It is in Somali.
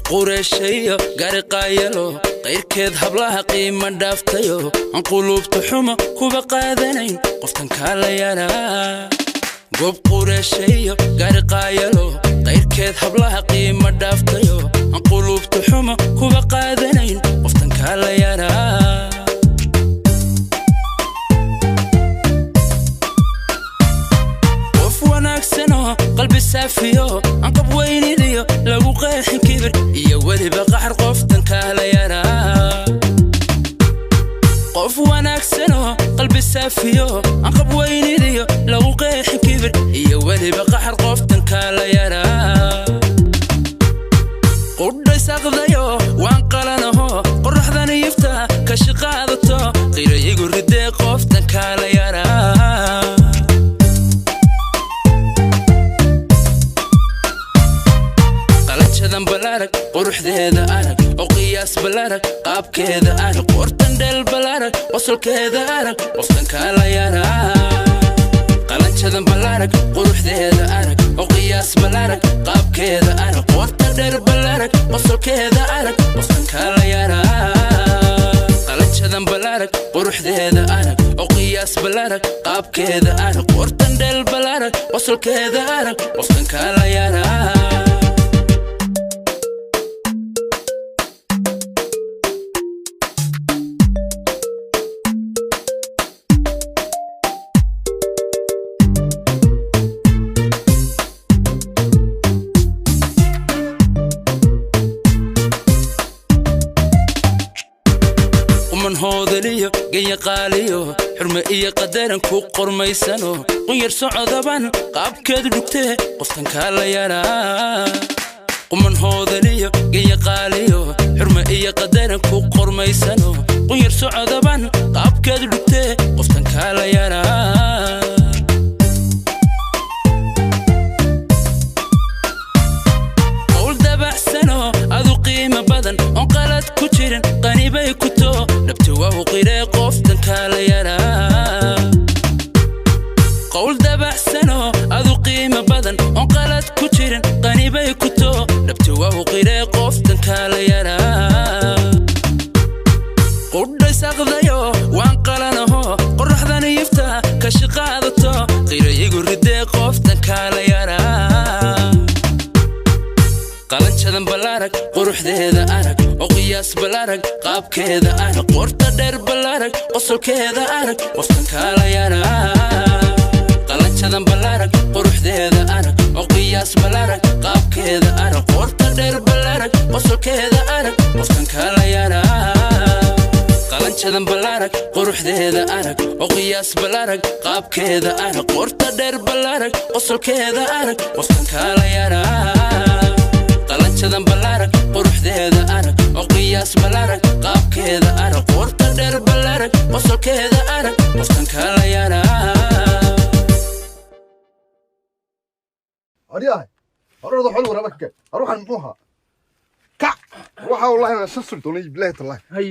Qureeshayo gariqaayalo qayrkeed hablaha qiima dhaaftayo aan quluubta xumo kuba qaadanayn qoftan kaala yaraa. Goob qureeshayo gariqaayalo qayrkeed hablaha qiima dhaaftayo aan quluubta xumo kuba qaadanayn qoftan kaala yaraa. Qof wanaagsanoo qalbi saafiyo aan qab weynidiyo lagu qeexin kibir iyo weliba qaxar qoftan kaala yaraa. Qof wanaagsanoo qalbi saafiyo aan qab weynidiyo lagu qeexin kibir iyo weliba qaxar qoftan kaala yaraa. Qudhaysaqdayo waan qalanaho qorraxdan yifta ka shiqaadato qira igu ridee qoftan kaala yaraa. Qalanjadan balarag quruxdeeda arag oo qiyaas balarag qaabkeeda arag qortan dheel balarag qosolkeeda arag qoftan kaala yaraa. Qalanjadan balarag quruxdeeda arag oo qiyaas balarag qaabkeeda arag qortan dheer balarag qosolkeeda arag qoftan kaala yaraa. Qalanjadan balarag quruxdeeda arag oo qiyaas balarag qaabkeeda arag qortan dheel balarag qosolkeeda arag qoftan kaala yaraa. Quman hoodaliyo genya qaaliyo xurme iyo qadaran ku qormaysano qunyar socodaban qaabkeedu dhugtee qoftan kaala yaraa. Quman hoodaliyo genya qaaliyo xurme iyo qadaran ku qormaysano qunyar socodaban qaabkeedu dhugtee qoftan kaala yaraa. Qowl dabacsano adu qiimo badan oon qalad ku jirin qanibay ku too dhabti waa u qiree qoftan kaala yaraa. Qowl dabacsano adu qiimo badan oon qalad ku jirin qanibay ku too dhabti waa u qiree qoftan kaala yaraa. Qudhaysaqdayo waan qalanaho qorraxdan yifta ka shiqaadato qira igu ridee qoftan kaala yaraa. Qalanjadan balarag quruxdeeda arag oo qiyaas balarag qaabkeeda arag qorta dheer balarag qosolkeeda arag qoftan kaala yaraa. Qalanjadan balarag quruxdeeda arag oo qiyaas balarag qaabkeeda arag qorta dheer balarag qosolkeeda arag qoftan kaala yaraa. Qalanjadan balarag quruxdeeda arag oo qiyaas balarag qaabkeeda arag qorta dheer balarag qosolkeeda arag qoftan kaala yaraa. Qalanjadan balarag quruxdeeda arag oo qiyaas balarag qaabkeeda arag qorta dheer balarag qosolkeeda arag qoftan kaala yaraa. Aryahay, horada xol waraba ka aruuxan muxuu ahaa? Kac, waxa wallahi aan shan sir doonay, billahi tallahi. Hay.